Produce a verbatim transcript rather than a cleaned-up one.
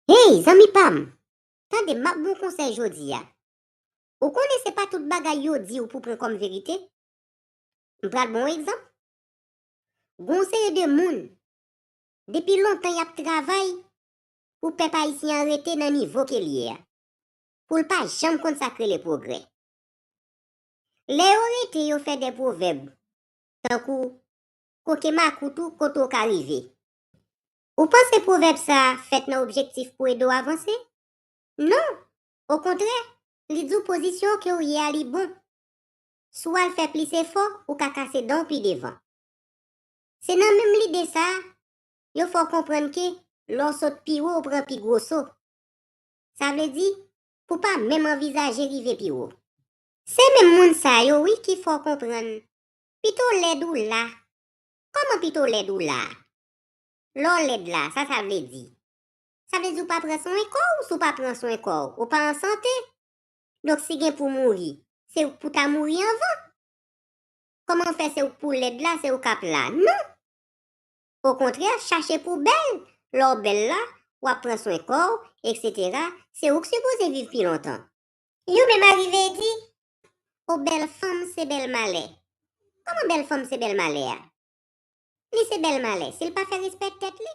Hey, zanmi pa m! Tande, m ap ba w yon konsèy jodi a. Ou konnen se pa tout bagay yo di w pou pran kòm verite. M pral ba w yon egzanp. Gon seri de moun, depi lontan y ap travay pou pèp ayisyen an rete nan nivo ke l ye a, pou l pa janm konn sa k rele pwogrè. Lè yo rete, yo fè de pwovèb, tankou koke makout ou kote w ka rive. Ou panse pwovèb sa a fèt nan objektif pou ede w avanse? Non! Okontrè, li di w pozisyon ke w ye a li bon. Si w al fè plis efò, ou ka kase dan w pi devan. Se nan menm lide sa a, yo fè w konprann ke lè w sot pi wo, ou pran pi gwo so. Sa vle di, pou w pa menm anvizaje rive pi wo. Se menm moun sa yo, wi, ki fè w konprann, pito w lèd ou la. Kòman pito w lèd ou la? Lè w lèd la, sa sa vle di? Sa vle di w pa pran swen kò w. Si w pa pran swen kò w, ou pa an sante. Donk, si gen pou mouri, se ou k pou ta mouri anvan. Kòman fè se ou k pou lèd la, se ou k ap la? Non! Okontrè, chache pou w bèl. Lè w bèl la, w ap pran swen kò w, etsetera. Se ou k sipoze viv pi lontan. Yo menm arive di, o, bèl fanm se bèl malè. Kòman bèl fanm se bèl malè a? Li se bèl malè. Si l pa fè respè tèt li,